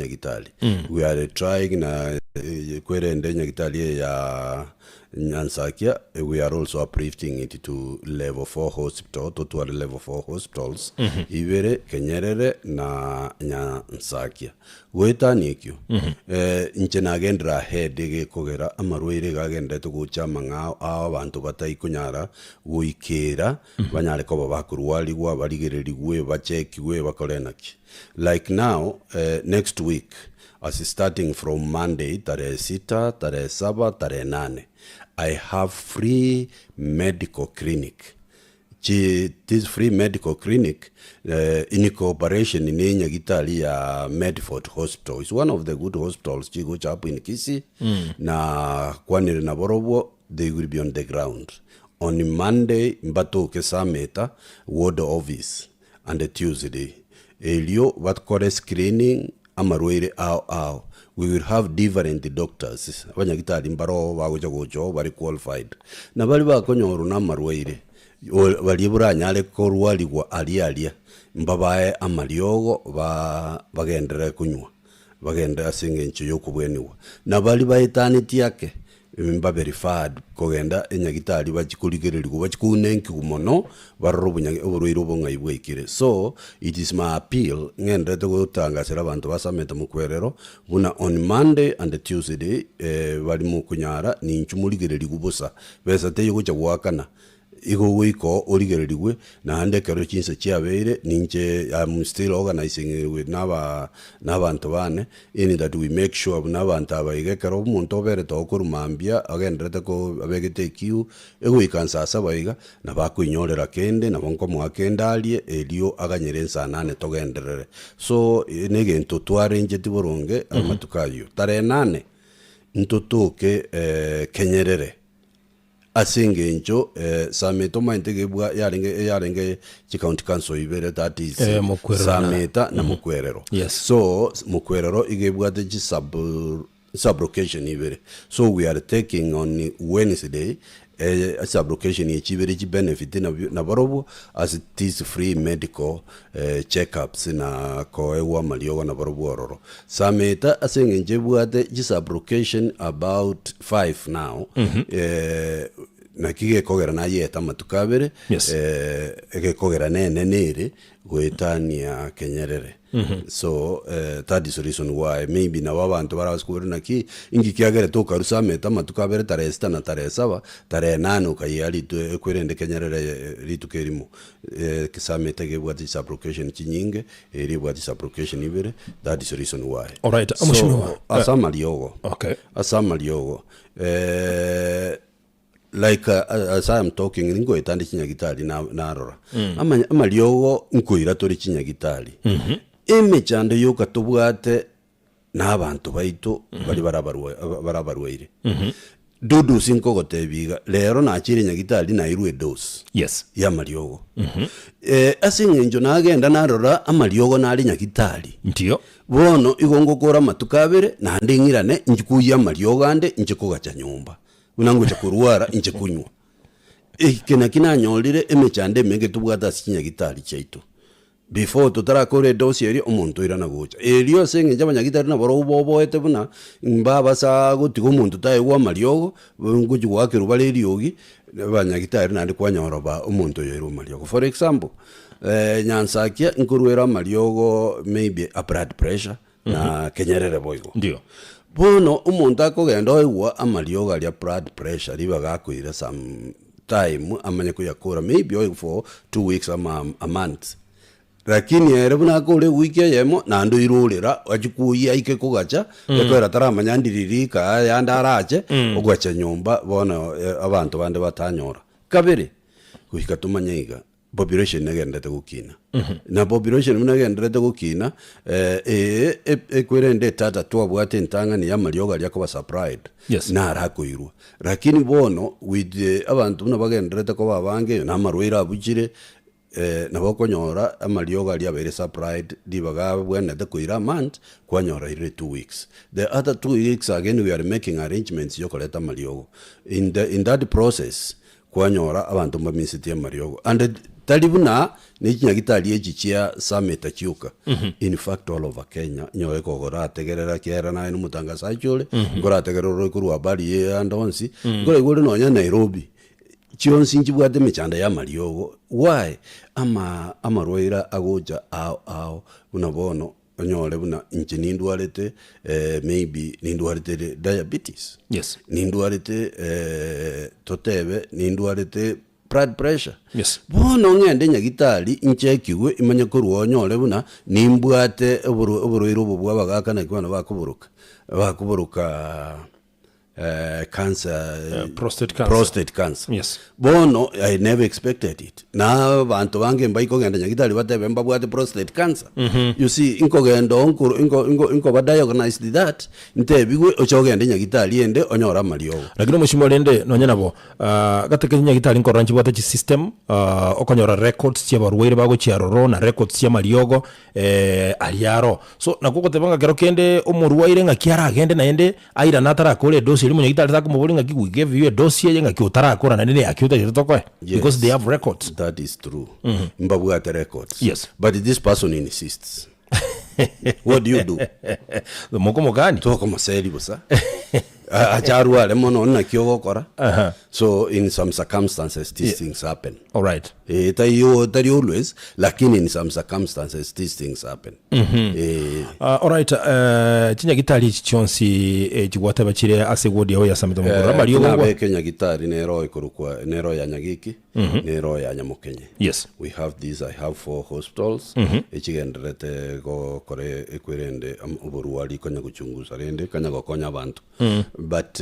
nyagitari. We are trying na kwerende nyagitari eye ya Nyansakia, we are also uplifting it to level 4 hospital, totware level 4 hospitals ibere Kenyerere na Nyansakia. Goetania ekio, inche nagendire ahead egekogera amarwaire iga agenderete gocha amang'ao ao abanto bataikonyara goikera banyare koba bakorwarigwa, barigererigwe, bachekigwe, bakore naki. Like now, next week, as starting from Monday tarehe sita, tarehe saba, tarehe nane, I have free medical clinic. Chi this free medical clinic in cooperation ne nyagitari ya Medford Hospital. It's one of the good hospitals chigocha up in Kisii, na kwanire naborobwo they will be on the ground. On Monday mbatoke Sameta ward office and Tuesday erio bakore screening amarwaire ao ao. We will have different doctors, abanyagitari mbaroo bagocha gocha oo bare qualified. Na baria bakonyorwa na amarwaire baria boranyare korwarigwa aria aria mbabae amariogo ba bagenderere konywa. Bagende ase engencho y'okobwenigwa, na baria baetanetie ake mbabe referred kogenda enyagitari bachie korigererigwa, bachie kounenkiwa mono, barore obonya oborwaire obo ng'ai bwaikire. So, it is my appeal, ng'enderete gotangasera abanto basamete mokwerero, buna on Monday and Tuesday bari mokonyara ninchu morigererigwe bosa, besa teiyo gocha goakana. Igo goika origererigwe, naende ekero chinsa chiabeire, ninche am still organising with naba nabanto bane, in that we make sure buna abanto aba iga ekero omonto oberete oo korwa mambia agenderete ko abegete equeue, egoika nsa saba iga, nabo akoinyorera kende, nabo nkomoa kende arie, erio aganyere nsa nane togenderere. So, na egento twarencheti boronge amatuko ayio. Tarehe nane, ntotoke kenyerere. Ase engencho Sameta omanyete gebwa yarenge eyarenge chicounty council ibere that is Eh, Mokwerero na- Sameta na Mokwerero. Yes. So Mokwerero iga ebwate chi sub sub location ibere. So we are taking on Wednesday eh, sub location echi ibere chi benefit nabio nabarobwo as this free medical eh, check ups na koegwa amariogo nabarobwo ororo. Sameta ase eng'encho ebwate chisublocation about five now, eh, naki gekogera nayete amatuko abere, Yes. eh, egekogera nenene ere goetania Kenyerere. So eh, that is the reason why maybe nabo abanto barabase kobora naki inki kiagerete okarwa Sameta amatuko abere tarehe sita na tarehe saba, tarehe nane okayea ritu ekwerende Kenyerere eh, rituko erimo. Eh, Sameta gebwate chisublocation chinyinge, Eri ebwate supplication ibere, that is reason why. Alright, So, mheshimiwa. ase amariogo, Okay. ase amariogo, eh, like uh, as I am talking ningoeta nde chinyagitari na- narora Ama- amariogo nkoira tore chinyagitari emechando yoka tobwate na abanto baito baria barabarwa barabarwaire. Dudusi nkogotebia iga, rero nachire nyagitari nairwe edose Yes. y'amariogo. Eh, ase eng'encho nagenda narora amariogo nare nyagitari, Ndio. bono igo ngokora amatuko abere, naende ng'irane inche koyia amariogo ande inche kogacha nyomba, buna ngocha korwara inche konywa. Eke naki nanyorire emechando emenge tobwate ase chinyagitari chiaito. Before totarakora edosi eria, omonto oirana gocha. Erio ase eng'encho abanyagitari nabarobwo boboete buna mbabasa gotiga omonto taegwa amariogo, ngochia goakerwa bare eriogi, abanyagitari naende kwanyora ba omonto oyo oirwe amariogo. For example, Nyansakia nkorwera amariogo maybe a blood pressure na kenyerere boigo. Ndio. Bono omonto akogenda oegwa amariogo aria blood pressure ribaga akoira some time amanye koyakora maybe oegwe for 2 weeks ama a month. Lakini ere buna akore ewiki eyemo naende oirorera achie koyia aike kogacha ekoera taramanya ndiriri ika ayande arache ogocha nyomba bono abanto bande batanyora. Kabere, goika tomanye iga. Population negenderete gokina. Na population buna egenderete gokina, eh, ee ekwerende etata twabwate entang'ani y'amariogo aria akoba supplied, Yes. naro akoirwa. Lakini bono with the abanto buna bagenderete koba abange, na amarwaire abuchire, nabo okonyora amariogo aria abeire supplied ribaga abwenerete koira a month, kwanyora airire 2 weeks. The other 2 weeks again we are making arrangements yokoreta amariogo. In the in that process, Kwanyora abanto mbamisetie amariogo. And. Tari buna ne chinyagitari echi chia Sameta chioka, in fact all over Kenya, nyore kogorategerera ekiagera naye nomotangasachi ore, nkorategerera ore korwa habari eye ande onsi, nkoraigwe ore nonya Nairobi, chionsi nchibwate emechando ya amariogo, why? Ama amarwaire agocha ao ao buna bono onyore buna inche nindwarete maybe nindwarete diabetes, Yes. nindwarete totebe nindwarete blood pressure. Yes. Bono ng'ende nyagitari inchekigwe imanye korwa onyore buna nimbwate oborwa oborwaire obo bwa abagaka naki bono bakoboroka, bakoboroka cancer Prostate cancer. prostate cancer. Yes. Bono I never expected it. Na abanto bange mbaikogenda nyagitari batebe mbabwate prostate cancer. You see, inkogenda oo nkoro inko inko inkoba diagnosed that, ntebigwe oche ogende nyagitari ende onyore amariogo. Lakini omochie rende nonye nabo Gati ke chinyagitari nkorora nchibwate chisystem, okonyora records chia abarwaire bagochia aroro na records chia amariogo aria aro. So nakwo ogoteba ng'a kero kende omorwaire ng'aki aragende naende airane atarakora edosi eria omonyagitari takomoboria ng'aki we gave you edosi eye ng'aki otarakora naende neyaki otagete tokoe because they have records. That is true. Mbabwate records. Yes. But this person insists. What do you do? Mokomokani? Tokomoseri bosa. A- ache arware mono naki ogokora. Aha. So in some circumstances these things happen. Alright. Eh, tari, tari always, lakini in some circumstances these things happen. Eh, Alright, chinyagitari echi chionsi chigwateba chire ase ward yao ya Sameta Mokoro. Amariogo ngwa- nabeke nyagitari nero ekorokwa nero ya Nyagiki. Nero ya Nyamokenye. Yes. We have this, I have four hospitals, echigendererete gokora ekwerende oborwari konya gochungusa rende konya gokonya abanto. But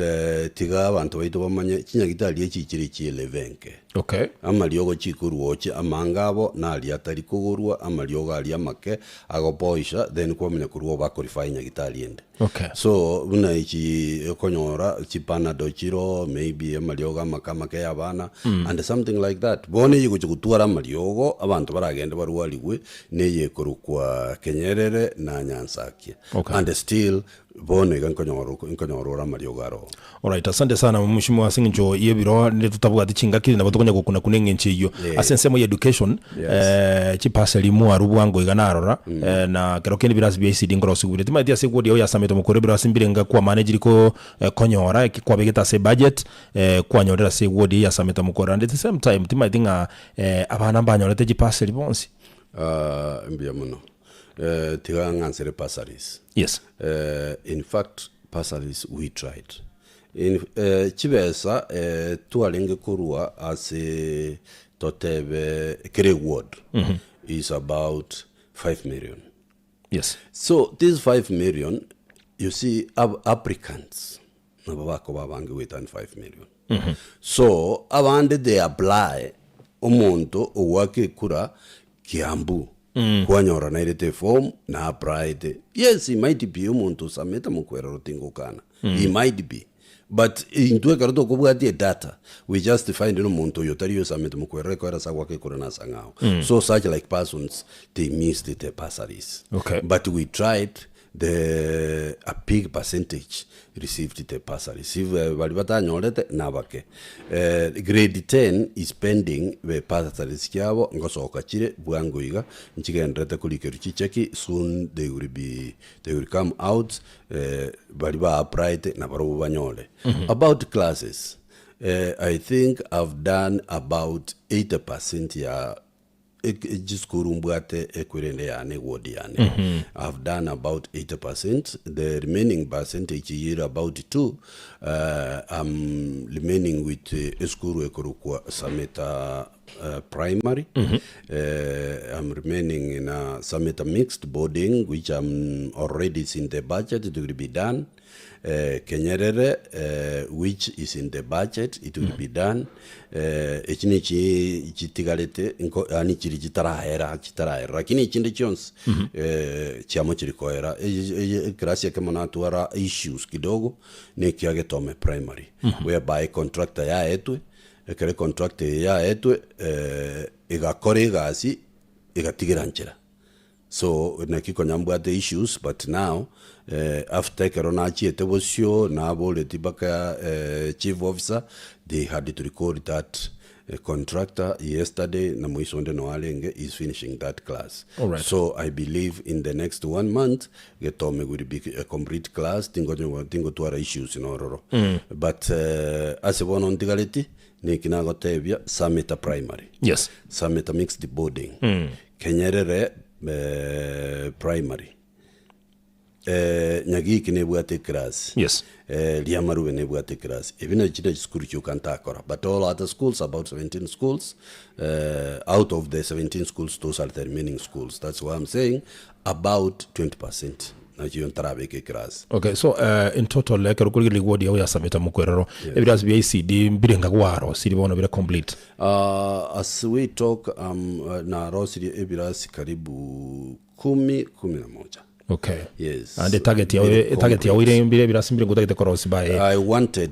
tiga abanto baito bamanye chinyagitari echi chire chi'eleven enke. Okay. Amariogo chikorwa oche amange abo naria atari kogorwa, amariogo aria amake agopoisha then kwamanya korwa obakorify nyagitari ende. Okay. So buna echi okonyora chipanado chiro maybe amariogo amake amake ya abana and something like that. Bono eye gochia gotwara amariogo abanto baragende barwarigwe neye ekorokwa Kenyerere na Nyansakia. Okay. And still bono iga nkonyora nkonyora ore amariogo aro. Alright, asante sana mheshimiwa ase eng'encho y'ebiro rende totabwati chingaki nabo tokonya gokuna kuna eng'encho eyio. Yeah. Ase ensemo ya education, Yes. chibasari mwarwa bwango iga narora, na kero kende ebirasi bia ECD nkorosiwu bire. Timanyeti ase eward yao yasamete mokore ebirasi mbire enga kwa manage ko konyora eki kwabegete ase ebudget, kwanyorire ase eward eye yasamete mokore. And at the same time timanyeti ng'a abana mbanyorete chibasari bonsi. Ah, mbuya mono. Tiga ng'ansere bursaries. Yes. In fact bursaries we tried. In chibesa twarenge korwa ase totebe kere ward is about 5 million. Yes. So this 5 million you see applicants nabo bakoba abange goetania 5 million. So abande they apply omonto ogoaka ekura Kiambu kwanyora nairete eform na applied yes he might be omonto osamete mokwerero tingokana he might be but intwe ekero tokobwatia edata we just find na omonto oyo tari osamete mokwerero ekero ase agoaka ekura nase ang'ao so such like persons they missed the bursaries Okay. but we tried The a big percentage received the bursaries. If baria batanyorete nabake. Grade 10 is pending be bursaries chiabo ngosoka chire bwango iga nchigendererete korikerwa chicheki soon they will be they will come out baria ba applied nabarobwo banyore. About classes I think I've done about 80% ya Chisukuru mbwate ekwerende yane eward yane I've done about 80% the remaining percentage ere about 2 I'm remaining with esukuru ekorokwa Sameta primary I'm remaining in Sameta mixed boarding which I'm already is in the budget it will be done Kenyerere which is in the budget it will be done echi ne chi chitigarete nko yaani chiri chitarahera chitarahera lakini echinde chionsi chiamo chiri koera eclass ekemo natwara issues kidogo na ekia Getome primary whereby contractor yaetwe ekero econtractor eye yaetwe egakora egasi egatigera nchera. So naki konya mbwate issues but now after ekero nachiete bosio naboreti mpaka chief officer they had to record that. Contractor yesterday na moiso onde no arenge is finishing that class. Alright. So I believe in the next one month Getome will be a complete class tingo tingotwara issues nororo. But ase bono ntigareti niki nagotebia Sameta Primary. Yes. Sameta Mixed Boarding. Kenyerere Primary. Nyagiki nebwate eclass. Yes. Riamarube nebwate eclass. Ebi nachi na chisukuru chioka ntakora. But all other schools, about 17 schools, out of the 17 schools, those are the remaining schools. That's why I'm saying about 20% nachio ntarabeka eclass. Okay, so in total ekero okorigereria ward yao ya Sameta Mokwerero, ebirasi bia ECD mbirenga gwarosirie bono bire complete? As we talk, narosirie ebirasi karibu kumi, kumi na moja. Okay. Yes. Naende etarget yao Very etarget yao complete. ire mbire ebirasi mbire ngotagete korosia by I wanted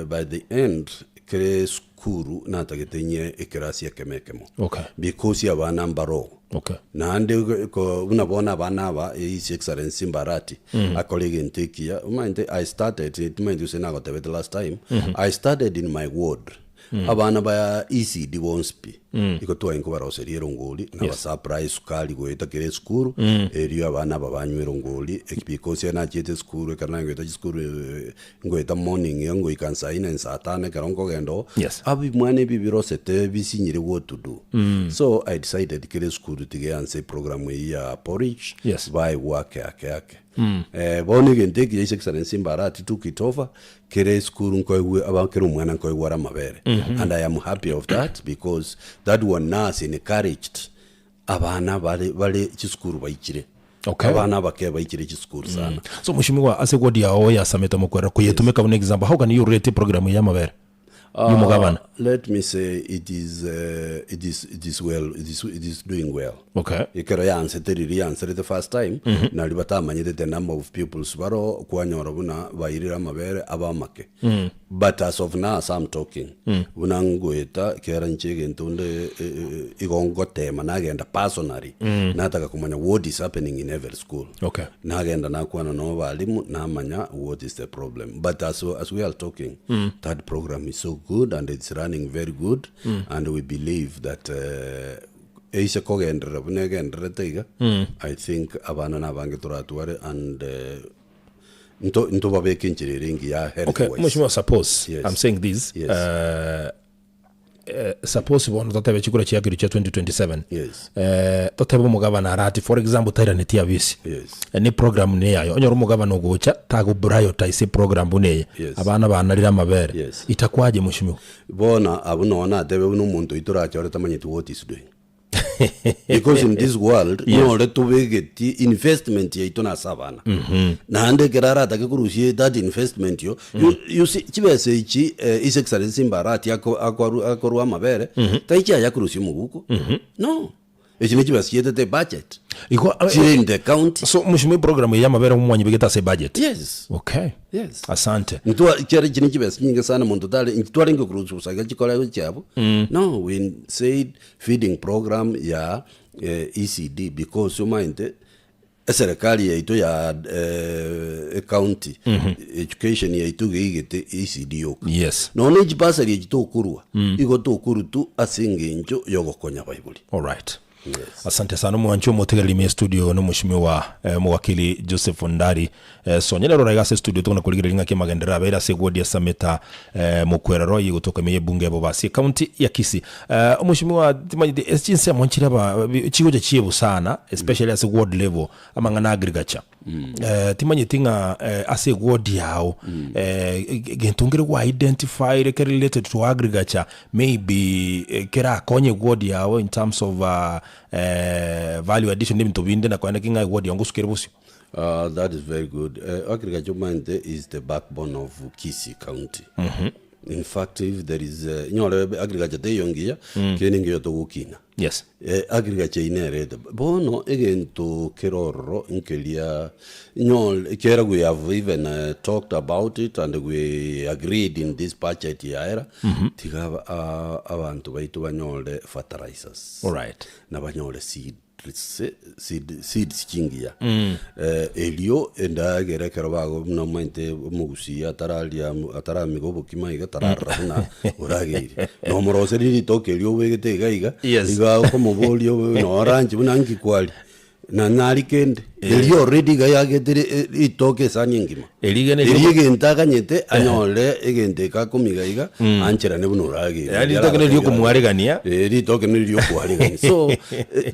by the end kere esukuru natagete nye ekerasi ekemo ekemo. Okay. Because abana mbaro. Okay. Naende ko buna bono abana aba His Excellency Mbarati akore egento ekiya omanyete I started timanyeti gose nagotebete last time I started in my ward Abana ba ECD bonsi pi, igo twaye nkobaroseria erongori, na basupply esukari goeta kera esukuru, erio abana aba banywa erongori, because ere nachiete esukuru ekero nagoeta chisukuru ngoeta morning iga ngoika nsa ine nsa tano ekero nkogenda oo, Yes. abimwana ebi birosete bisinyire what to do. So I decided kera esukuru tiga eanse eprogram eyio ya porridge, Yes. baegwe ake ake ake. Bono egento ekiya His Excellency Mbarati took it over, Kera esukuru nkoigwe aba kera omwana nkoigwa are amabere and I am happy of that because that one nurse encouraged abana bare bare chisukuru baichire. Okay. Abana abake baichire chisukuru sana. So mweshimiwa ase ward yao ya Sameta Mokwera koyetumeka buna example how can you rate program ya amabere yomogabana? Let me say it is it is it is well it is it is doing well. Okay. Ekero yansete riria yanserete first time, nari batamanyete the number of pupils baro, kwanyora buna bairire amabere abe amake. But as of now as I'm talking, buna ngoeta kera inche egento onde igo ngotema nagenda personally, nataka komanya what is happening in every school. Okay. Nagenda nakwana na abalimu namanya what is the problem. But as, as we are talking, that program is so good and it's running very good and we believe that Eise kogenderera buna egendererete iga, I think abana nabange toratware and nto ntobabeke enchera ere engiya health Okay, wise. mheshimiwa suppose Yes. I'm saying this Yes. suppose bono totebe chikura chiakeru chia 2027 Yes. totebe omogabana arati for example tairaneti abisi Yes. Ne program ne yayo onyore omogabana ogocha tago prioritize program buna eye Yes. abana banarire amabere Yes. itakwaje mheshimiwa Bono abwo nonya natebe buna omonto oito orachore tamanyeti what is doing. Because in this world nore tobegeti investment yaito nase abana. Naende ekero aratake korusia that investment yo, you, you see chibesa echi eh, His Excellency Mbarati ako- akoru- akorwa amabere, taichiaya korusia omoguko. No. Echi ne chibesa chietete budget. Igo Chire in the county. so mheshimiwa program eye yamabere mwanyebegete ase budget Yes. okay Yes. asante Ntwa chiare chine chibesa chinyinge sana monto tare inche twarenge korusia iga chikore chiabo. No, we said feeding program ya ECD because omanyete eserekari yaito ya ecounty education yaito iga eigete ECD yoka. Yes. Nonya ne chibasari echi tokorwa igo tokorwa tu ase eng'encho yogokonya abaibori. Alright. Yes. Asante sana omwanchi omotegereri ime studio no mweshimiwa eh, mowakili Joseph Ondari eh, Sonya rero oraiga ase studio tokona korigereria ng'aki amagenderero abeire ase eward ya Sameta eh, Mokwerero eye gotoka ime y'ebunge ya Bobasi ekaunti ya Kisii. Eh, omweshimiwa timanyeti ase chinsemo nchire aba bi- chigocha chiebusana especially ase ward level amang'ana agriculture Eh, timanyeti ng'a eh, ase eward yao eh, gento nkere gwa identifyire kere related to agriculture Maybe kerakonye eward yao in terms of value addition na ebinto binde na koenda ki ng'a eward yao ngosukere bosio. That is very good. Agriculture omanyete is the backbone of Kisii County. In fact, if there is inyore agriculture teiyo ngiya, kende ngiyo togokina. Yes. Agriculture eye nerete. Bono egento kere ororo nkeria inyore ekiagera we have even talked about it and we agreed in this budget yaera, tiga abanto baito banyore fertilizers Alright. na banyore seed. seed, seeds chingiya. Erio endagera ekero bago buna omanyete omogusii atararia ataramiga obokima iga tararora buna orageire. Nomoroserie ritoke erio obegete iga iga, Yes. iga okomoboria noranche buna nki kwaria. Na nari kende, erio already iga yagetere ritoke esani engima. Erigena Erio erio- egento aganyete anyore egento eke akomiga iga, ancherane buna orageire. Yaani ritoke neri riokomwaregania. Eh, ritoke neri riokoaregania. So,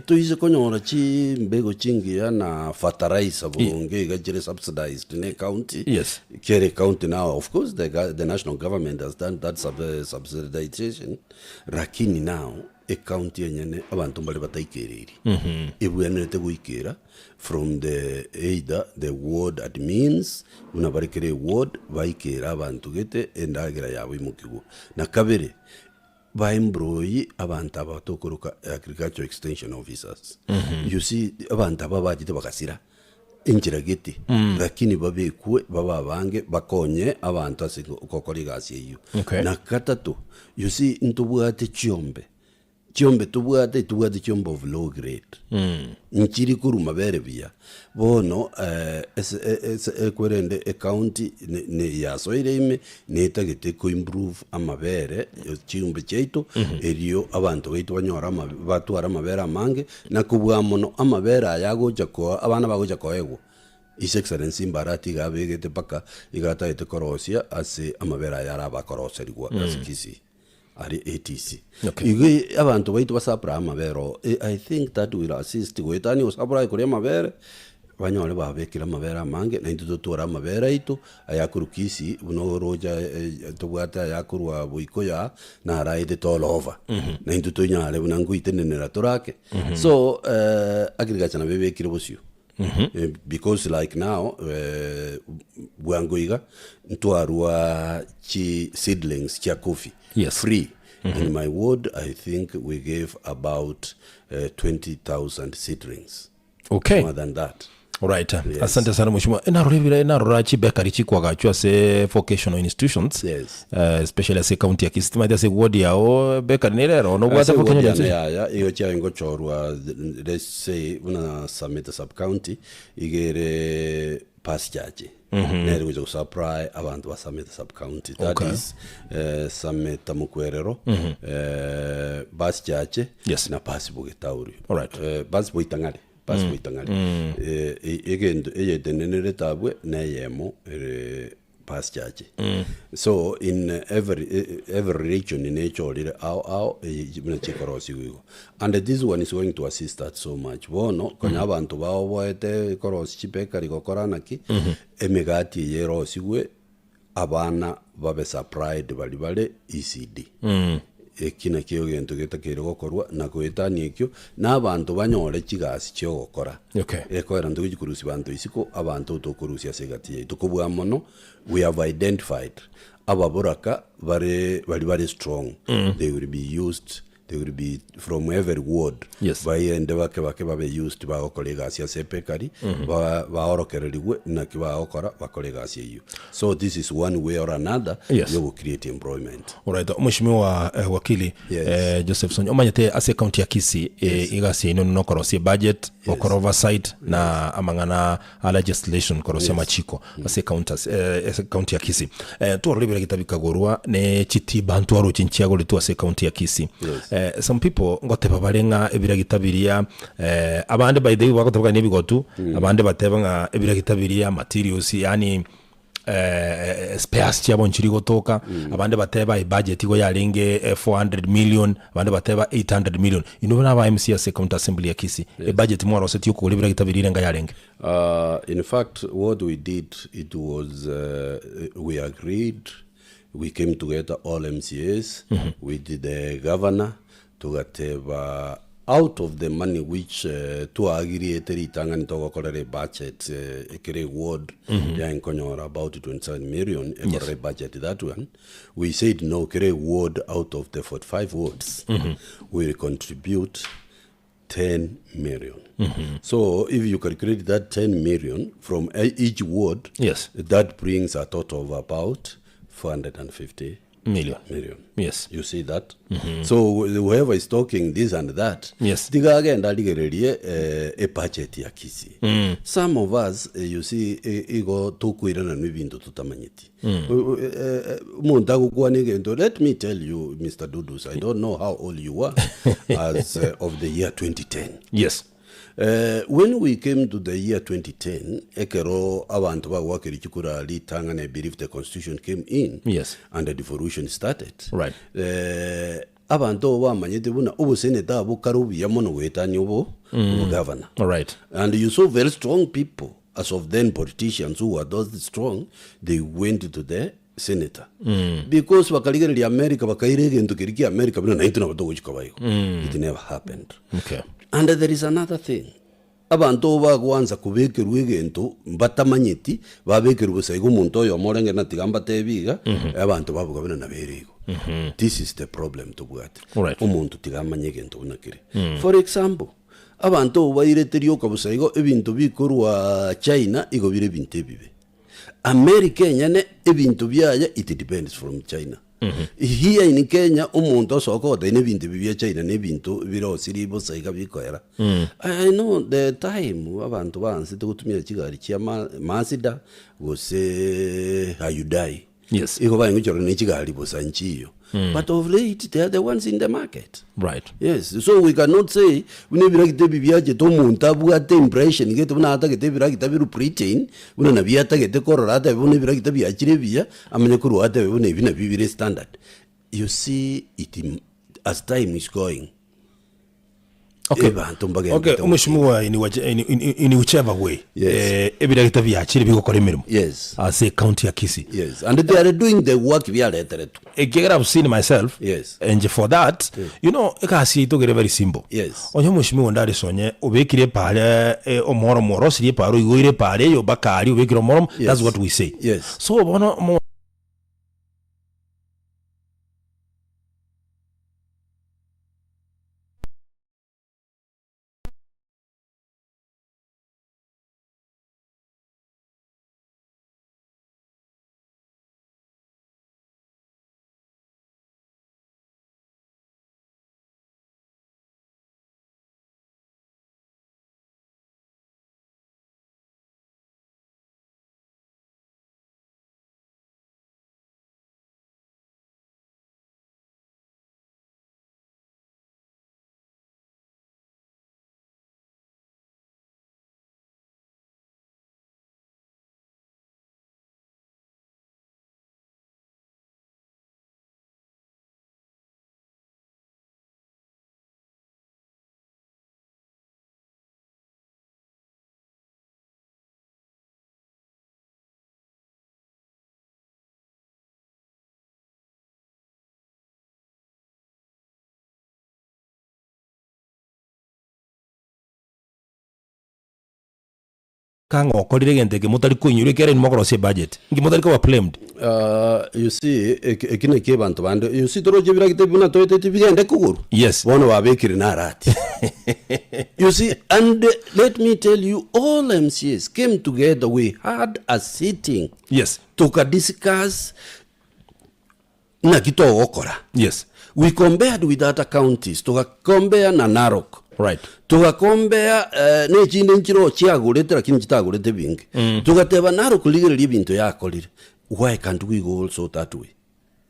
toise konyora chimbego chingiya na fertilizer boronge iga chire subsidized ne ecounty, Yes. kere ecounty now of course the the national government has done that subsidization, lakini now, Ecounty enyene abanto mbare bataikereri, ebwenerete goikera from the either the ward admins buna bare kera eward baikere abanto gete endagera yabo imokigwe. Na kabere, baemploy abanto aba tokoroka agricultural extension officers. You see abanto aba bachete bagasira enchera gete, lakini babekwe babe abange bakonye abanto ase gokora egasi eyio. Okay. Na gatato, you see ntobwate chiombe, chiombe tobwate tobwate chiombe of low grade, nchiri korwa mabere buya, bono ase ase ekwerende ecounty ne ne yasoire ime, netagete ko improve amabere chiombe chiaito, erio abanto baito banyore ama batware amabere amange, Na kobua mono amabere aya agocha koa abana bagocha koegwa, His Excellency Mbarati iga abegete mpaka iga atagete korosia ase amabere aya arabe akoroserigwa ase Kisii aria ATC. Okay. Igo abanto baito basupply amabere oo, I think that will assist goetania gosupply koria amabere, Banyore babekire amabere amange, naintwe totware amabere aito ayakorwa Kisii, buna oroche tobwate ayakorwa Boikoyo aa, naro aetete all over. Naintwe tonyare buna nkoitenenera torake. So agriculture nabo ebekire bosio. Because like now bwango iga, ntwarwa chi seedlings chia coffee Yes. free. In my ward I think we gave about 20,000 seedlings. Okay. More than that. Alright. Asante sana mheshimiwa. Enarora ebire enarora chibekari chikwagachwa ase vocational institutions. Yes. Especially ase county ya Kisii. Timanyete ase ward yao bakery nere ero nobwate Ase vocational ward yane institution? yaya igo chiaye ngochorwa let's say buna Sameta sub county iga ere past church nere gocha gosupply abanto ba Sameta sub county that Okay. is Sameta Mokwerero bus church Yes. na bus Bogetauri Alright. Bus Boitang'are bus Boitang'are egento eyetenenerete abwe na eyemo ere bus church so in every every region nechorire ao ao buna chikorosiwa igo and this one is going to assist us so much bono konya abanto baoboete korosia chibekari gokora naki emegati eye erosigwe Abana babe supplied baria bare ECD. Eki nakio egento getakeire gokorwa na goetania ekio, na abanto banyore chigasi chiogokora. Okay. Ekoera ntogochi korusia banto isiko, abanto tokorusia ase egati yaito. Kobua mono, we have identified ababoraka bare baria bare strong, they will be used They will be from every ward Yes. baende bake bake babe used bagokora egasi ase ebekari ba- baorokererigwe naki bagokora bakore egasi eyio so this is one way or another Yes. yogo create employment Alright, Mheshimiwa wakili Yes. Joseph Sonyo omanyete ase county ya Kisii egasi yaino nokorosia budget gokora oversight na amang'ana a legislation korosia amachiko ase countas ase county ya Kisii. Twarora ebiragita bikagorwa ne chitiba ntwaroche nchiagoretwe ase county ya Kisii. Yes. Some people ngoteba bare ng'a ebiragita biria abande by the way bagoteba ng'a nebigotu, abande bateba ng'a ebiragita biria materials yaani spares chiabo nchiri gotoka, abande bateba ebudget igo yarenge 400 million, abande bateba 800 million. Inwe buna aba MCA ase county assembly ya Kisii, ebudget mwarosetie okogora ebiragita biria irenga yarenge? In fact what we did it was we agreed we came together all MCAs with the governor togateba out of the money which twaagiriete ritang'ani togokorera ebudget ekere eward yaye nkonyora about 27 million ekorera ebudget that one we said no kere eward out of the 45 wards will contribute 10 million. So if you calculate that 10 million from each ward, Yes. that brings a total of about 450 Million. Million. Yes. You see that? So whoever is talking this and that, Yes. tiga agende arigererie eh, ebudget ya Kisii. Some of us, eh, you see, eh, igo tokoirananwa ebinto totamanyeti. Eh, eh, eh, Omonto agokwana egento, let me tell you, Mr. Dudus, I don't know how old you are as eh, of the year 2010. Yes. Eh, when we came to the year 2010 ekero abanto bagwakeria chikura ritang'ani I believe the constitution came in Yes. and the devolution started Right. eh, abanto obo bamanyete buna oboseneta abwo kare obuya mono goetania obo obogavana All right. and you saw very strong people as of then politicians who were those strong they went to the senator because bakarigereria America bakaira egento keria kia America buna naintwe nabo togochia koba igo it never happened Okay. and there is another thing abanto bagwansa kobekerwa egento mbatamanyeti babekerwa bosa igo omonto oyomo orenge na tiga mbatebi iga abanto babuga buna nabere igo this is the problem tobwate Alright. omonto tiga amanye egento buna kere for example abanto obo bairete rioka bosa igo ebinto bikorwa China igo bire ebinto ebibe America enyene ebinto biaye it depends from China. Here in Kenya omonto osoka ogotebia na ebinto ebi bia China na ebinto bire osiri bosa iga bikoera. I know the time abanto baansete gotumia chigari chia ma Mazda gose Hyundai. Yes. Igo barenge gochora ne chigari bosa nchiyo. But of late they are the ones in the market. Right. Yes, so we cannot say buna ebiragita ebi biachete omonto abwate impression gete buna atagete ebiragita biru Britain, buna nabio atagete korora atebe buna ebiragita biachire ebiya, amanye korwa atebe buna ebi nabio bire standard. You see it as time is going, Okay. Abanto mbagenderete Okay, gokina. omweshimiwa in, which- in, in, in whichever way Yes. eh, ebiragita biachire bigokora emeremo Yes. ase ecounty ya Kisii Yes, and they are doing the work biareteretwe. ekiagera I've seen myself Yes. and for that you know egasi yaito kere very simple Yes. onye omweshimiwa onde arisonye obekire epara eh, omoro mworosirie epara oigoire epara eyo mpaka aria obekire omoro Yes. that's what we say Yes. so bono omo- Kang'o okorire egento eke motari koinyora ekiagera inwe mokorosia ebudget? Inki motari koba blamed? Uh, you see eki eki naki abanto bande you see toroche biragete buna toeteti bigende kogoro Yes. bono babekire na arati you see and eh, let me tell you all mcas came together we had a sitting Yes. tukadiscuss Naki togokora? Yes. We compared with other counties, togakombea na Narok. Right. Togakombea eh, ne chinde nchiro chiagorete lakini chitagorete binge. Mm. Togateba Narok rigereria ebinto yakorire. Why can't we go also that way?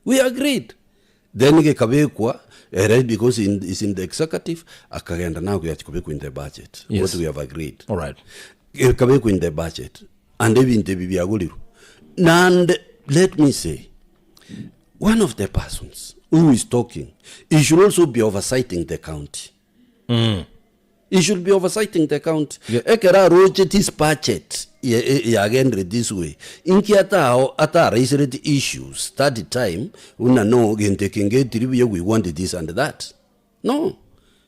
We agreed. Then gekabekwa ere because in, is in the executive akagenda nako yachikobekwa in the budget. Yes. What we have agreed. All right. Gekabekwa in the budget. And ebinto ebi biagorirwe. Nande let me say one of the persons who is talking he should also be oversighting the county he should be oversighting the county ekero aroche this budget yagendire this way inki atao ataraisereti issues that time buna no gento eke ngetiri buya we want this and that no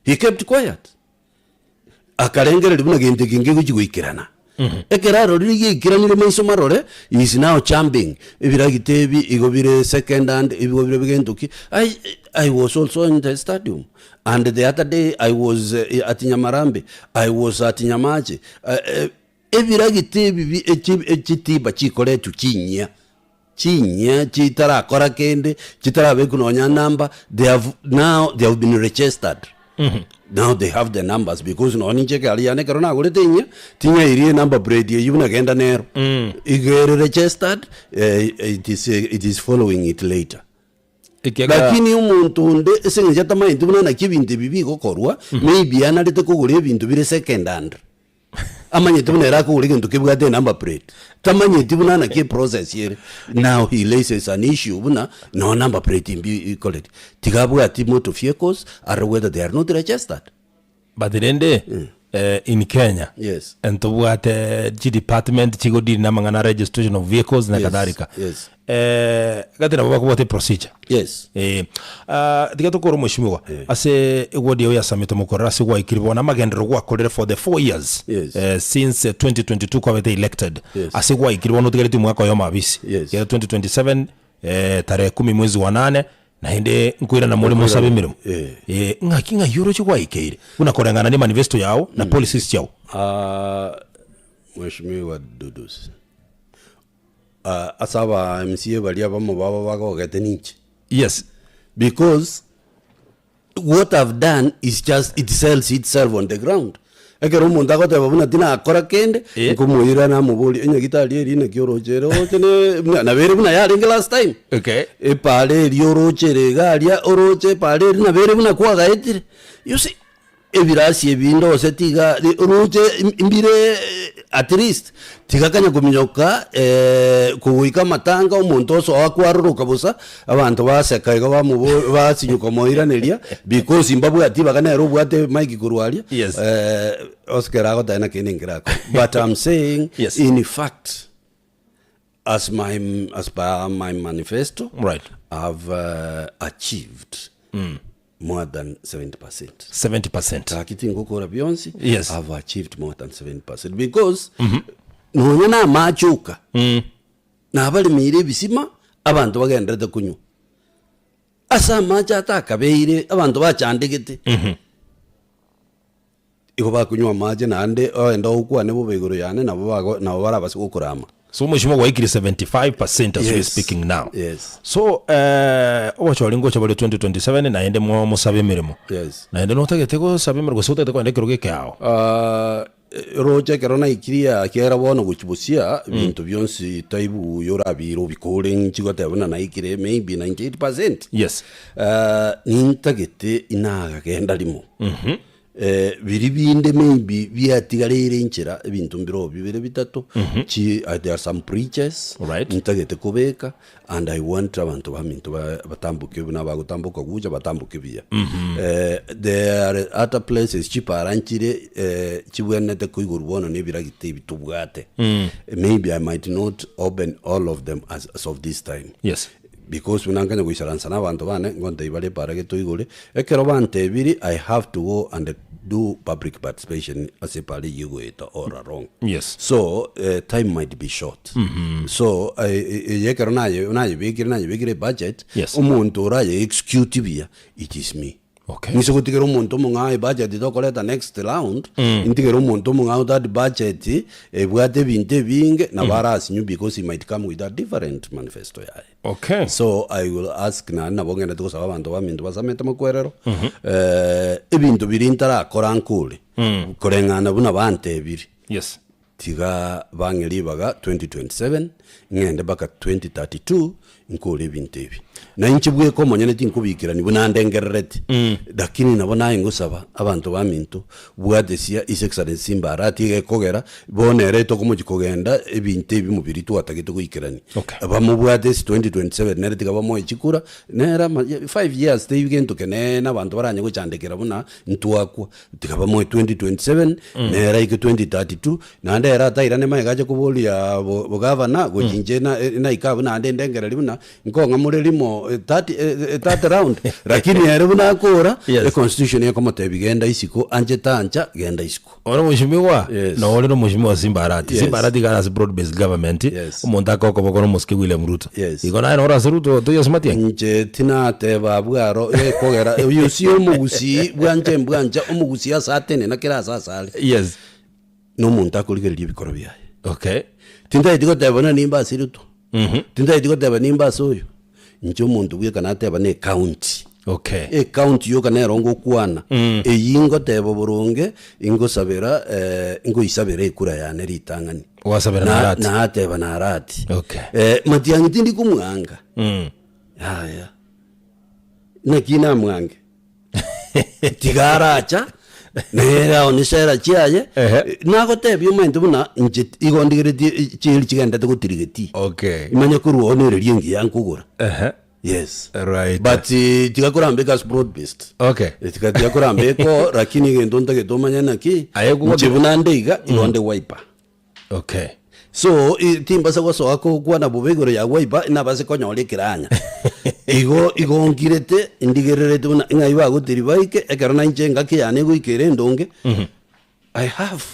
he kept quiet Akarengereria buna gento eke ngegochia goikerana. Ekero arorire giaikeranire maiso marore, he is now jumping, ebiragita ebi igo bire second hand, igo bire gento ki. I, I was also in the stadium and the other day I was eh, at Nyamarambe, I was at Nyamache. Eh, eh, ebiragita ebi bi echi echitiba chikoretwe chinyia. Chinyia chitarakora kende, chitarabekwa nonya number, they have now they have been registered. Now they have the numbers because nonya ninche egari yane ekero nagorete enyia, ting'airie enumber plate eywo buna genda nero. Igo ere registered, eh, it is, it is following it later. Ekiagera Lakini omonto onde ase eng'encho atamaeti buna naki ebinto ebi bigokorwa, maybe anarete kogora ebinto bire second hand. Amanyete buna ere akogora egento kebwate enumber plate. Tamanyeti buna naki eprocess ere. Now he raises an issue buna no number plate mbi ikoreti. Tiga abwati motor vehicles are whether they are not registered. But rende eh, in Kenya Yes. ntobwate chidepartment chigodeal na amang'ana a registration of vehicles na Yes, kadhalika. yes. Eh, gati nabo bakobwata eprocedure. Yes. Eh, ah, tiga tokore omweshimiwa ase eward yao ya Samete mokorera ase gwaikire bono amagenderero gwakorire for the 4 years Yes. eh, since eh, 2022 kwabete elected Yes. ase gwaikire bono otigareti omwaka oyomo abisi Yes. Kera 2027 eh, tarehe kumi mwezi wa nane naende nkoirana more mosabe emeremo Eh. Eh, ng'aki ng'ai oroche gwaikeire buna koreng'ana ne manifesto yao na policies chiao Ah, Mheshimiwa Dudus. Ah, ase aba MCA baria abamo babo bagogete ninche. Yes. Because what I've done is just it sells itself on the ground. Ekero omonto agoteba buna tinakora kende, Eh. nkomoira namoboria enyagitari eria naki oroche ere oroche ne buna nabo ere buna yarenge last time. Okay. Epara eria oroche ere iga aria oroche epara eria nabo ere buna kwagaetire. You see, Ebirasi ebi ndose tiga roche mbire at least tiga kanya kominyoka kogoika amatanga omonto osoa kwaroroka bosa abanto baseka igo bamobo basinywa komoiraneria because mbabwati ibaga nere obwate mic korwa aria Yes. ase ekero agoteba naki kende nkerakore but I'm saying Yes. in fact as my as per my manifesto Right. I've achieved more than 70 percent. 70 percent. Gaki tingokora bionsi Yes. I've achieved more than 70 percent because nonya na amache oka nabaremeire ebisima abanto bagenderete konywa ase amache atakabeire abanto bachandegete Igo bakonywa amache naende ogende ogokwane bobe igoro yane nabo bago nabo barabase gokorama. So omweshimiwa gwaikire 75% as we Yes. speaking now. Yes. So eh, obochori ngocha bore 2027 naende mo mosabe emeremo. Yes. Naende notagete gosaba emeremo gose otagete kogenda ekerogo ekeao. Ah, roche ekero naikirie aa ekiagera bono gochia bosia ebinto bionsi taibuya orabire obikore inchi goteba buna naikire maybe 98%. Yes. Ah, nintagete inagagenda rimo. Biria binde maybe biatigareire inchera ebinto mbire bibere bitato chi there are some preachers Alright. ntagete kobeka and I want abanto baminto ba- batamboke buna bagotamboka gocha batamboke buya there are other places chipara nchire chibwenerete koigorwa bono na ebiragita ebi tobwate maybe I might not open all of them as, as of this time Yes. Because buna nkanya goisaransa na abanto bane, ngontebia bare epaara gete oigore, ekero bantebirie I have to go and do public participation ase epaara eyio egoeta all along. Yes. So eh, time might be short. So eh, eye ekero naye nayebekire nayebekire ebudget, Yes. omonto oraye execute buya, it is me. Okay. Ng'ise gotigera omonto omong'ao ebudget tokoreta next round, ntigere omonto omong'ao that budget ebwate ebinto ebinge nabo arasinyu because he might come with a different manifesto yaye. Okay. So I will ask naende nabo ngenderete gosaba abanto baminto basamete mokwerero, ebinto biria ntarakora nkore, koreng'ana buna bantebiri. Yes. Tiga bang'e ribaga 2027, ng'ende mpaka 2032 nkore ebinto ebi. Na inche bweka omonyene tinkobiikerania buna ndengerereti, lakini nabo naye ngosaba abanto baminto, bwatesia His Excellency Simba Arati egekogera, bono ere tokomochia kogenda ebinto ebimo biria twatagete goikerania. Okay. Bamobwate ase 2027 nere tiga bamoe chikura, nere ama five years teibi gento keneene abanto baranye gochandekera buna ntwakwa. Tiga bamoe 2027 nere aike 2032 naende ere atairane magega ache koboria bo bogavana gochia inche na naike abwo naende ndengereri buna nkong'amore rimo third third round lakini ere buna akora Yes. econstitution ekomotebia genda isiko anche tancha genda isiko. Ore omweshimiwa Yes. na ore na omweshimiwa Simba Arati. Yes. Simba Arati iga are ase broad based government Yes. omonto akokoboko na omosike William Ruto. Yes. Igo naye nore ase Ruto toiyo ase Matiang'i? Inche tinateba abwo aro ekogera oyo si omogusii bwanche mbwancha omogusii ase atenena kera ase asare. Yes. Na omonto akorigereria ebikoro biaye. Okay. Tintageti goteba buna nimbe ase Ruto. Tintageti goteba nimbe ase oyo, inche omonto bweka nateba na ecounty. Okay. Ecounty yoka nero ngokwana, eyio ngoteba boronge, ingosabera ngoisabera ekura yane ritang'ani. Gwasabera Na- Narati. Nateba Narati. Okay. Matiang'i tindi komwanga. Yaya. Naki namwange? Tiga aracha, nere aone sera chiaye, Ehe. nagotebia omanyete buna inche igo ndigeretie chieri chigendete gotirigeti. Okay. Imanye korwa oo nereria engiya nkogora. Ehe. Yes. Right. But tiga korambeka as broad based. Okay. Tiga tiga korambeka lakini egento ntagete omanye naki, Aye gwo- inche buna nde iga, igo nde Wiper. Okay. So i- timbasa gosoa kokwana bobe igoro ya Wiper, nabase konyora ekeranya. Igo igo nkirete, ndigererete buna ng'ai bagotiri baike, ekero nainche engaki yane egoika ere endonge, I have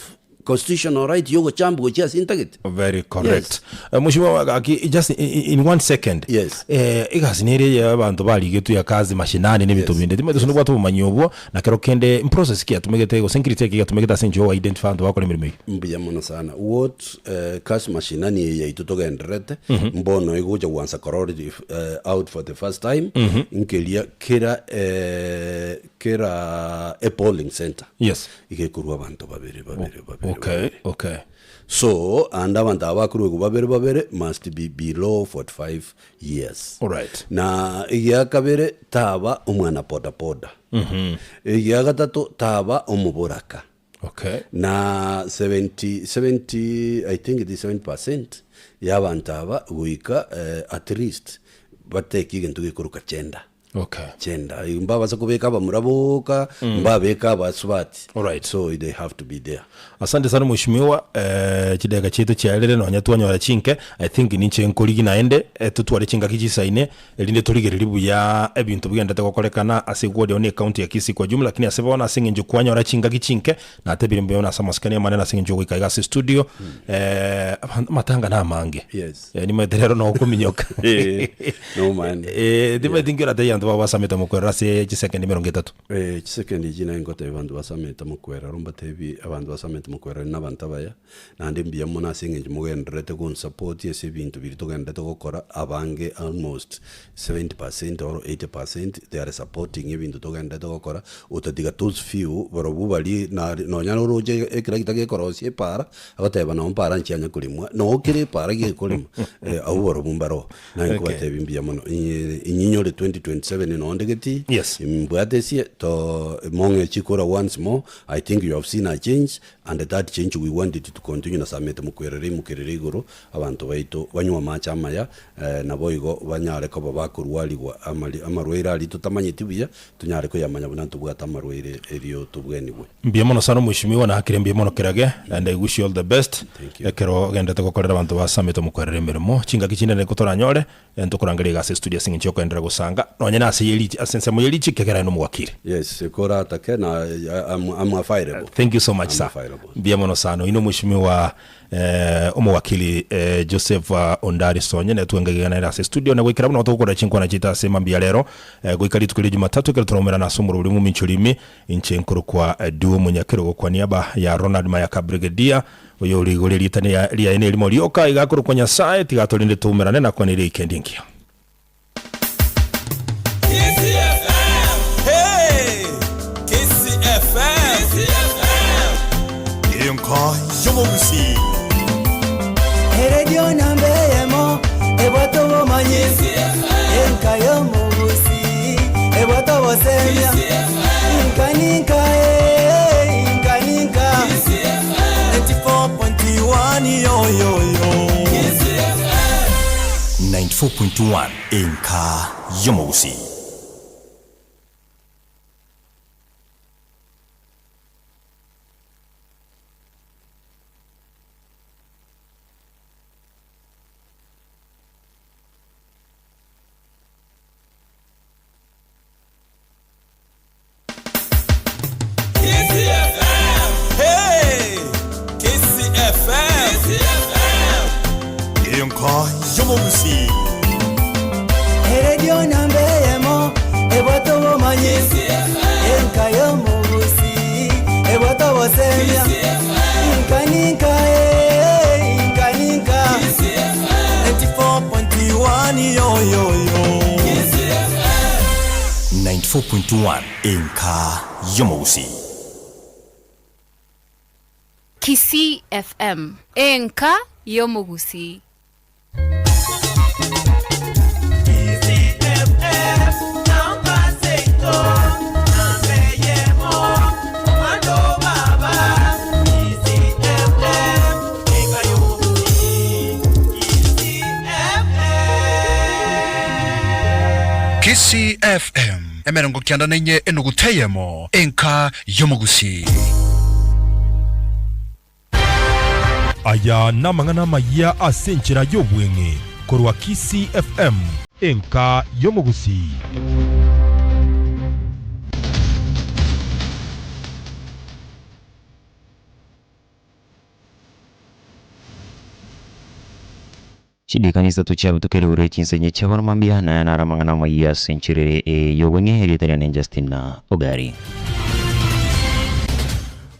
constitutional right yogochamba gochia ase ntagete. Very correct. Eh, Mheshimiwa gaki just in one second. Yes. Eh, egasi nere ya abanto barigetwe ya kazi mashinani na ebinto Yes. binde. Timanyete gose nobwate obomanyi obwo na kero kende mprocess ki yatumegete gose nkiriti ki yatumegete ase enchera yo identify abanto bagokora emeremo eyio. Mbuya mono sana. What kazi mashinani eye yaito togendererete, mbono egocha gwansa korora out for the first time, nkeria kera kera epolling center. Yes. Iga ekorwa abanto babere babere babere Okay, babere. okay. So ande abanto aba bakorwegwa babere babere must be below 45 years. Alright. Na egia kabere taba omwana boda boda. Egia gatato taba omoboraka. Okay. Na 70 70 I think it is 70% ya abanto aba goika at least bateke egento gekorokwa gender. Okay. Gender. Mbabasa kobeka abamura boka, mbabeka abasubati. Alright. So they have to be there. Asante sana mheshimiwa, eh, chidakika chiaito chiarire nonya twanyora chinke, I think ninche nkorigi naende eh, totware chingaki chisaine erinde torigererie buya ebinto bigenderete gokorekana ase eward yao na ecounty ya Kisii kwa jumla, lakini ase bono ase eng'encho kwanyora chingaki chinke, natebire mbuya mono ase amasikani amanene ase eng'encho ogoika iga ase estudio, eh, abanto amatanga na amange. Yes. Eh, nimanyete rero nokominyoka. Eh, nomanyete. Eh, timanyeti inki oratebie abanto bao basamete mokorera ase chisekendi emerongo etato. Eh, chisekendi echi naye ngotebia abanto basamete mokoerero mbatebi abanto basamete mokoerero na abanto abaya, naende mbuya mono ase eng'encho mogendererete gonsupport ase ebinto biria togendererete gokora, abange almost 70% or 80% they are supporting ebinto togendererete gokora, otatiga those few barobwo baria nari nonya oroche ekeragita gekorosia epaara, agoteba noo mpaara nchianya koremwa, noo kere epaara gekorema, abwo barobwo mbaroo. Naye Okay. nkobatebia mbuya mono, inye inyinyore 2027 noo ndegeti, Yes. mbwate esie to mong'e chikura once more, I think you have seen a change and that change we want it to continue na samete mokwerere imokerere igoro, abanto baito banywe amache amaya, naboigo banyare koba bakorwarigwa amari amarwaire aria totamanyeti buya, tonyare koyamanya buna ntobwate amarwaire erio tobwenigwe. Mbuya mono sana omweshimiwa nakire mbuya mono kerage and I wish you all the best Thank you. ekero ogenderete gokorera abanto ba Summit omokorere emeremo chingaki chinde nari toranyore ntokorangeria iga ase estudio ase eng'encho yokoenderera gosanga nonye na ase ye ase ensemo ye richi ekiagera aye nomowakiri. Yes, koratake na I'm, I'm available. Thank you so much I'm sir. available. Mbuya mono sana. Oyio nomweshimiwa Omowakili Joseph Ondari Sonye netwengegena nere ase studio na goikera buna togokorera chinkwana chiaito ase mambia rero goika rituko ria Jumatatu ekero toraumerane ase omorobori bw'omomincha orimi inche nkorokwa Duo Omonyakerogo kwa niaba ya Ronald Mayaka Brigadier oyo ore igoro erieta riaye nerimo rioka iga akorokwa Nyasaye tiga atorinde toumerane na kwanera eikendi engiya. Enka y'omogusii. Eredio namba eyemo ebwate obomanyi, enka y'omogusii ebwate obosemia, inka ninka eh, inka ninka. 94.1 yoyoyo. 94.1 Enka y'omogusii. Enka y'omogusii. Eredio namba eyemo ebwate obomanyi, enka y'omogusii ebwate obosemia, inka ninka eh, inka ninka. 94. Ekwani yoyoyo. 94.1 Enka y'Omogusii. Kisii FM, enka y'omogusii. Kisii FM, 94 enuguta eyemo, enka y'omogusii. Aya namang'ana amayia ase enchera y'obweng'e korwa Kisii FM, enka y'omogusii. Chidekani isato chiabutokeire igoro ye chinsenye chia bono mambia, naye naro amang'ana amayia ase enchera ere ey'obong'e, erieta riane Justin Ogari.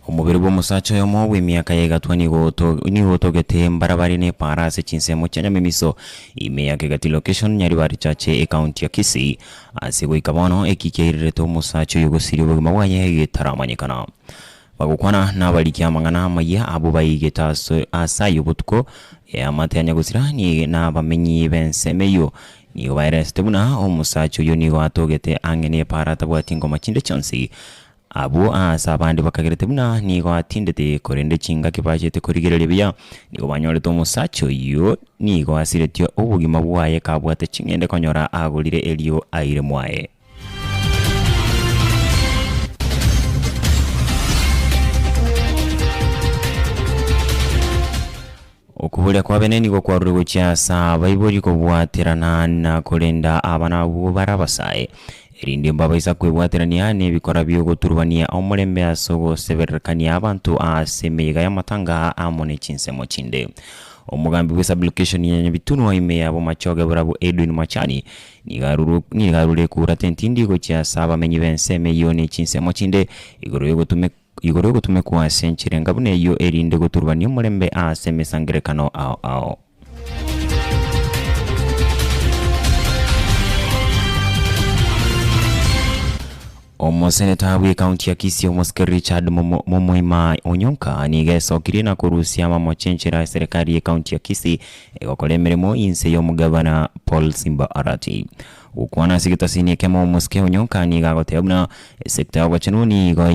Omobere bw'omosacha oyomo bw'emiaka ya egatwa nigo nigo otogete mbarabare na epaara ase chinsemo chia Nyamemiso, ime ya Kegati Location, Nyaribari Chache, Ekaunti ya Kisii. Ase goika bono, eki kiairerete omosacha oyo gosiria obogima bwaye getaramanyekana. Bagokwana nabariki amang'ana amayia abwo baigete ase ase ayio botuko, eamate ya nyagosira na abamenyi b'ensemo eyio nigo baeresete buna omosacha oyio nigo atogete ang'e nepaara atabwati ngoma chinde chionsi. Abwo aase abande bakagerete buna nigo atindete, korende chingaki bachete korigereria buya, nigo banyorete omosacha oyio nigo asiretie obogima bwaye kabwate ching'ende konyora agorire erio aire mwaye. Okoboria kwa bene nigo kwarure gochia ase abaibori kobwaterana na korenda abana abwo bare abasae, erinde mbabaisa kwebwaterania nebikora bi'ogoturubania omorembe ase ogosebererekania abanto ase emeyega y'amatanga amo ne chinsemo chinde. Omogambi bwe sublocation ya Nyabitunwa ime ya Bomachoge Borabu Edwin Machani Nigo arure ekura tentindi gochia ase abamenyi b'ensemo eyio ne chinsemo chinde, igoro igoro y'ogotumekwa ase enchera enga buna eyio, erinde goturubania omorembe ase emesangererekano ao ao. Omoseneta bw'ekaunti ya Kisii omosike Richard Momoima Onyonka nigo esokirie na korusia amamocho enchera eserekari y'ekaunti ya Kisii egokora emeremo inse y'omogabana Paul Simba Arati. Gokwana ase egetasini ekemo omosike Onyonka nigo agoteba buna esekta y'obochenu nigo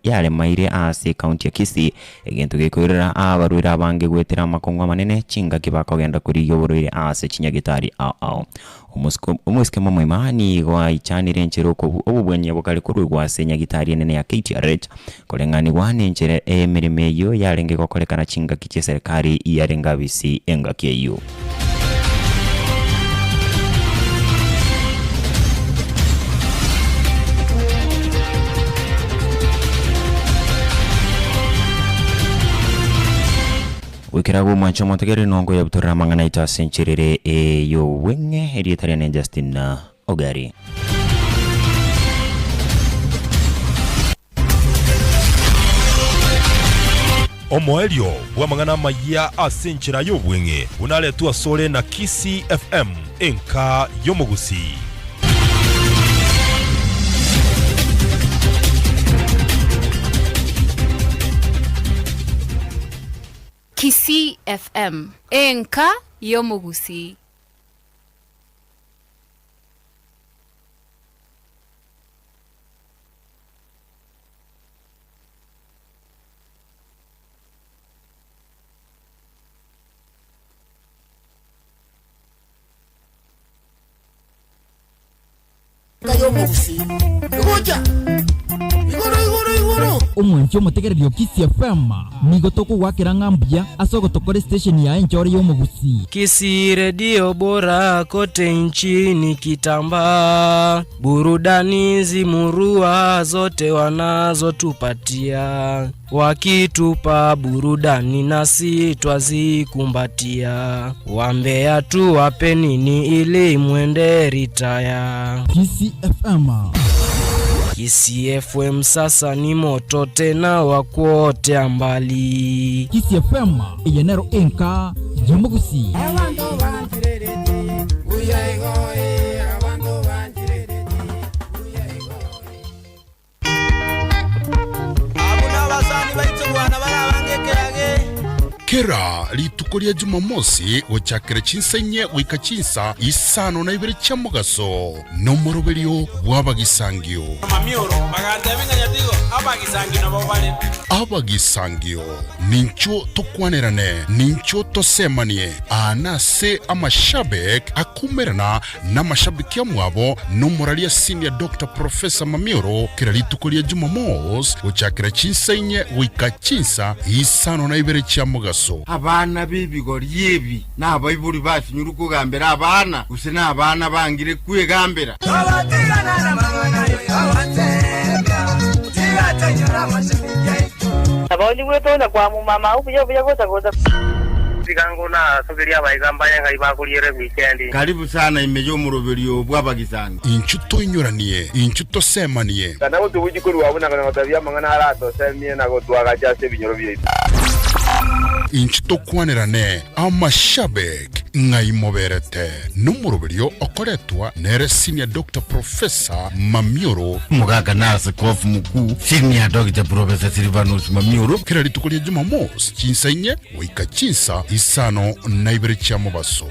yaremaire ase ekaunti ya Kisii egento gekoirera abarwaire abange goetera amakong'u amanene chingaki bakogenda korigia oborwaire ase chinyagitari ao ao. Omosike momoima nigo aichanire enchera obobwania bokare koruegwa ase nyagitari enene ya KTRH, koreng'anigwa nenchera emeremo eyio yarenge gokorekana chingaki chi'eserekari yarenge abisi engaki eyio. Goikera agwo omwanche omotegereri nongo yabutorera amang'ana aito ase enchera ere ey'obweng'e, erieta riane Justin Ogari. Omoerio bw'amang'ana amayia ase enchera y'obweng'e buna aretwe asore na Kisii FM, enka y'omogusii. Kisii FM, enka y'omogusii. Y'omogusii gocha igoro igoro igoro. Omwanchi omotegereri o Kisii FM, nigo tokogwakera ng'a mbuya ase ogotokora estation yaye enchore y'omogusii. Kisii redio bora kote nchini kitambaa, burudani zimurua zote wanazotupatia, wakitupa burudani nasi twazikumbatia, wambea tuwape nini ili mwende ritaya. Kisii FM. Kisii FM sasa ni moto tena wa kuotea mbali. Kisii FM, eye nero enka y'omogusii. Abanto banchererete. Kera rituko ria Jumamosi gochakera chinsa inye goika chinsa isano na ibere chia mogaso, nomoroberio bw'abagisangio. Amamioro bagantebia ng'a nyatigo abagisangio nabo bare. Abagisangio, ninchwo tokwanerane, ninchwo tosemanie, aa nase amashabik akoumerana Namashabiki amwabo nomoraria Senior Doctor Professor Mamioro kera rituko ria Jumamos gochakera chinsa inye goika chinsa 52 chia mogaso. Abana b'ebigori ebi nabaibori basinyirwe kogambera abana, gose nabana bangire kwegambera? Nabo nyigwete onye kwamumama obuya obuya gocha gocha. Tiga nasogerie abaiga mbaye ng'ai bakoriera ewikendi. Karibu sana ime y'omoroberio bw'abagisangio. Inchuo toinyoranie, inchuo tosemanie. Kana gotogochia korwa abwo na gotebia amang'ana aratosemie na gotwagacha ase ebinyoro biaito. Inchuo tokwanerane amashabik ng'ai moberete nomoroberio okoretwa nere Senior Doctor Professor Mamioro. Omogaka na Askofu Mokuu Senior Doctor Professor Silvanus Mamioro. Kera rituko ria Jumamosi chinsa inye goika chinsa 52 chia mobaso.